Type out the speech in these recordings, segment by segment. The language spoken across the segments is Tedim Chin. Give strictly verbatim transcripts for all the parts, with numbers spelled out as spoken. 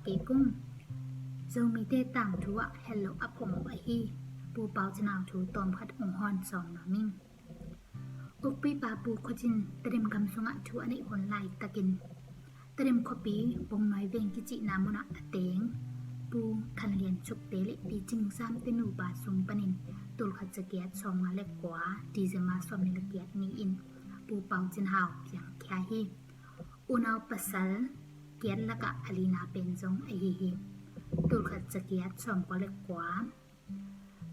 Kei kung Zomite tangthu ah hello a phom uh ahi Pu Pau Cin Hau thu tawmkhat ong hon sawm nuam ing. Ukpipa Pu Khua Cin Tedim gam sungah thu a neih hun laitakin Tedim khuapi Bungnuai Veng kicihna munah a teng Pu Khan Lian Sukte le Pi Cing Samte nupa sung panin tulkhat za giat sawmnga le kua December sawmnih le giat ni-in Pu Pau Cin Hau piangkhia hi. Unau pasal giat lakah a lina pen zong ahi hi. Tulkhat za giat sawmkua le kua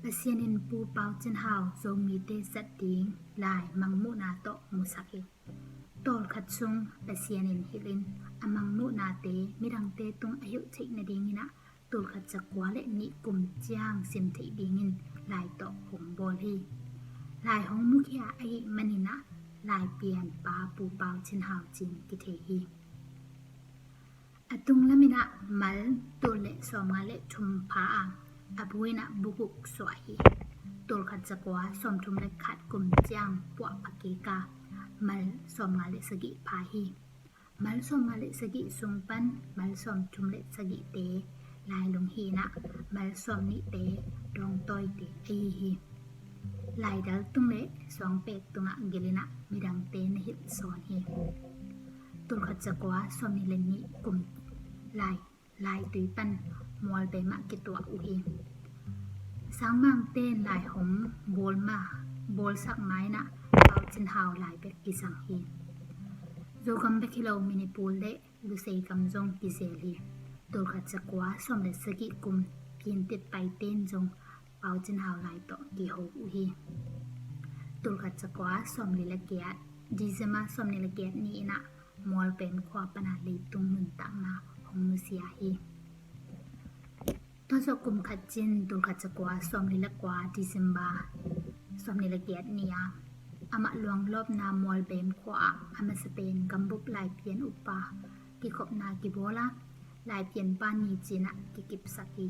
Pasian in Pu Pau Cin Hau Zomite zat ding lai mangmuhna tawh musak hi. Tawlkhat sung Pasian in hilhin a mangmuhnate midangte tung a hilh theih nadingin ah tulkhat za kua le nih kum ciang sim theih dingin lai tawh hong bawl hi. Lai hong mukhia ahih manin ah Laipianpa Pu Pau Cin Hau ci-in kithei hi. A tunglamin ah mal tul le sawmnga le thum pha a, a bu in ah bu guk suah hi. Tulkhat za kua sawmthum le khat kum ciang puahpha kik a mal sawmnga le sagih pha hi. Mal sawmnga le sagih sung pan mal sawmthum le sagihte lailung hi-in ah mal sawmnihte dawngtawite ahi hi. Laidal tung le suangpek tungah gilin ah midangte na hilh sawn hi. Tulkhat za kua sawmnih le nih kum lai laitui pan Mualbem ah kituah uh hi. Sangmangte in lai hong bawl ma bawlsak ma-in ah Pau Cin Hau lai bek kizang hi. Zogam bek hi lo Manipur le Lusei gam zong kizel hi. Tulkhat za kua sawm le sagih kum Gintit Paite in zong Pau Cin Hau lai tawh kiho uh hi. Tulkhat za kua sawmli le giat December sawmnih le giat ni-in ah Mualbem khua pana leitung nuntakna hong nusia hi. Tua zawh kum khat cin tulkhat za kua sawmli le kua December sawmnih le giat ni-a amah luanglawpna Mualbem khua-ah a masa pen gambup Laipian upa kikhopna kibawl a Laipianpa ni ci-in ah kikipsak hi.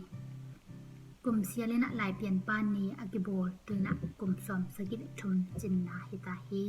Kum sialin ah Laipianpa ni a kibawl tu-in ah kum sawm sagih le thum cinna hita hi.